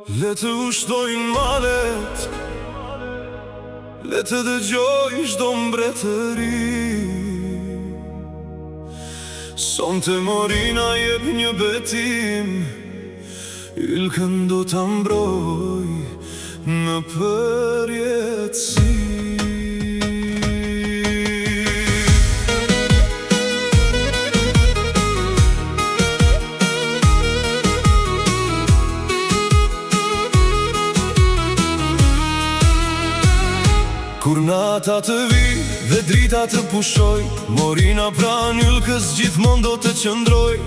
Le të ushtojnë malet, le të dëgjojë çdo mbretëri. Sonte Morina jep një betim, Yllkën do ta mbroj në përjetësi. Kur nata të vijë dhe drita të pushojë, Morina pranë Yllkës gjithmonë do të qëndrojë.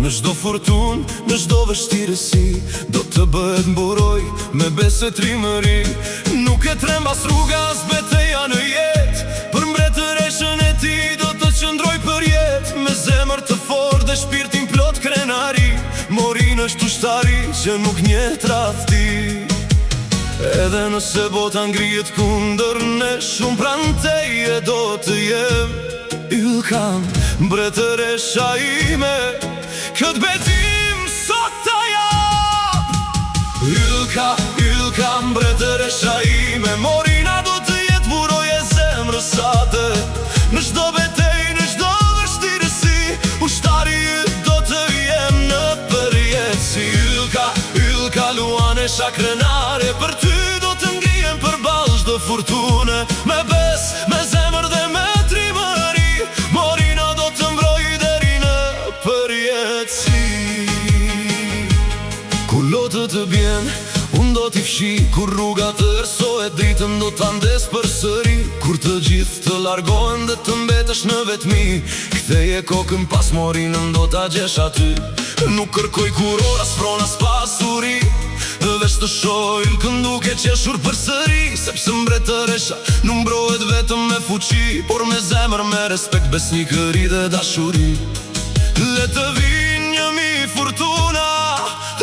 Në çdo furtunë, në çdo vështirësi, do të bëhet mburojë me besë e trimëri. Nuk e tremb as rruga, as beteja në jetë, për mbretëreshën e tij do të qëndrojë përjetë. Me zemër të fortë dhe shpirtin plot krenari, Morina është ushtari që nuk njeh tradhti. Edhe nëse bota ngrihet kundër nesh, unë pranë teje do të jem. Yllka, mbretëresha ime, këtë betim sot ta jap. Yllka, Yllka, mbretëresha ime, Morina do të jetë mburojë e zemrës sate. Në çdo betejë, në çdo vështirësi, ushtari yt do të jem në përjetësi. Yllka, Yllka, luanesha krenare, për ty do të ngrihem përballë çdo furtune. Me besë, me zemër dhe me trimëri, Morina do të mbroj deri në përjetësi. Kur lotët të bien, unë do t'i fshi. Kur rruga të errësohet, dritën do ta ndez përsëri. Kur të gjithë të largohen dhe të mbetesh në vetmi, ktheje kokën pas Morinën do ta gjesh aty. Nuk kërkoj kurorë, as pronë, as pasuri, veç të shoh Yllkën duke qeshur përsëri. Sepse mbretëresha nuk mbrohet vetëm me fuqi, por me zemër, me respekt, besnikëri dhe dashuri. Le të vinë një mijë furtuna,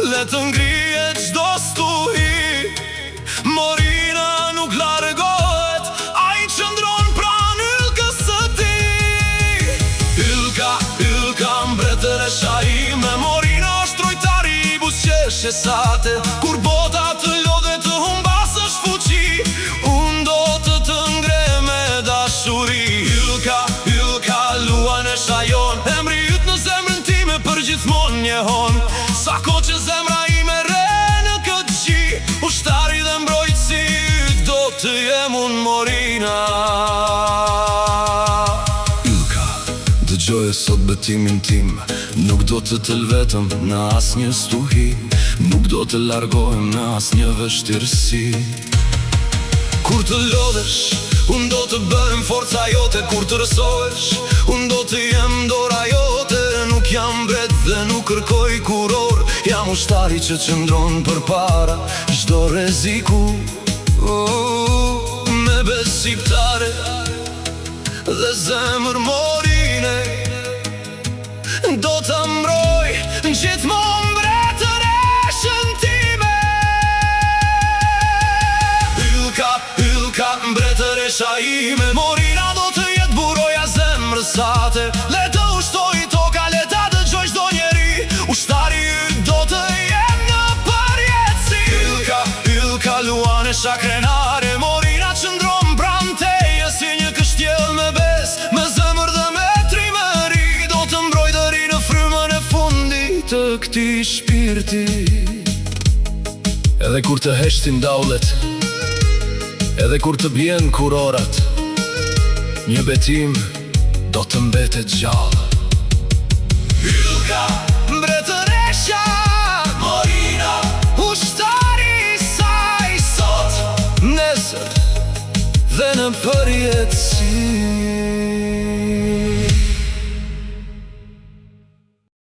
le të ngrihet çdo stuhi, Morina nuk largohet, ai qëndron pranë Yllkës së tij. Yllka, Yllka, mbretëresha ime, Morina është rojtari i buzëqeshjes sate. Kur bota të lodhet të humbasësh fuqi, unë do të të ngre me dashuri. Yllka, Yllka, luanesha jonë, emri yt në zemrën time përgjithmonë jehon. Sa kohë që zemra ime rreh në këtë gji, ushtari dhe mbrojtësi yt do të jem unë Morina. Yllka, dëgjoje sot betimin tim, nuk do të të lë vetëm në asnjë stuhi, nuk do të largohem në asnjë vështirësi. Kur të lodhesh, unë do të bëhem forca jote. Kur të rrëzohesh, unë do të jem dora jote. Nuk jam mbret dhe nuk kërkoj kurorë, jam ushtari që qëndron përpara çdo rreziku. Me besë shqiptare dhe zemër morine, do të mbroj gjithmonë mbretëreshën time. Yllka, Yllka, mbretëresha ime, Morina do të jetë mburoja e zemrës sate. Le të ushtoj toka, le ta dëgjoj çdo njeri, ushtari yt do të jem në përjetësi. Yllka, Yllka, luanesha krenare, Morina qëndron pranë teje si një kështjellë me besë, me zemër dhe me trimëri. Do të mbroj deri në frymën e fundit të këtij shpirti. Edhe kur të heshtin daullet, edhe kur të bien kurorat, një betim do të mbetet gjallë. Yllka, mbretëresha, Morina, ushtari i saj sot, nesër dhe në përjetësi.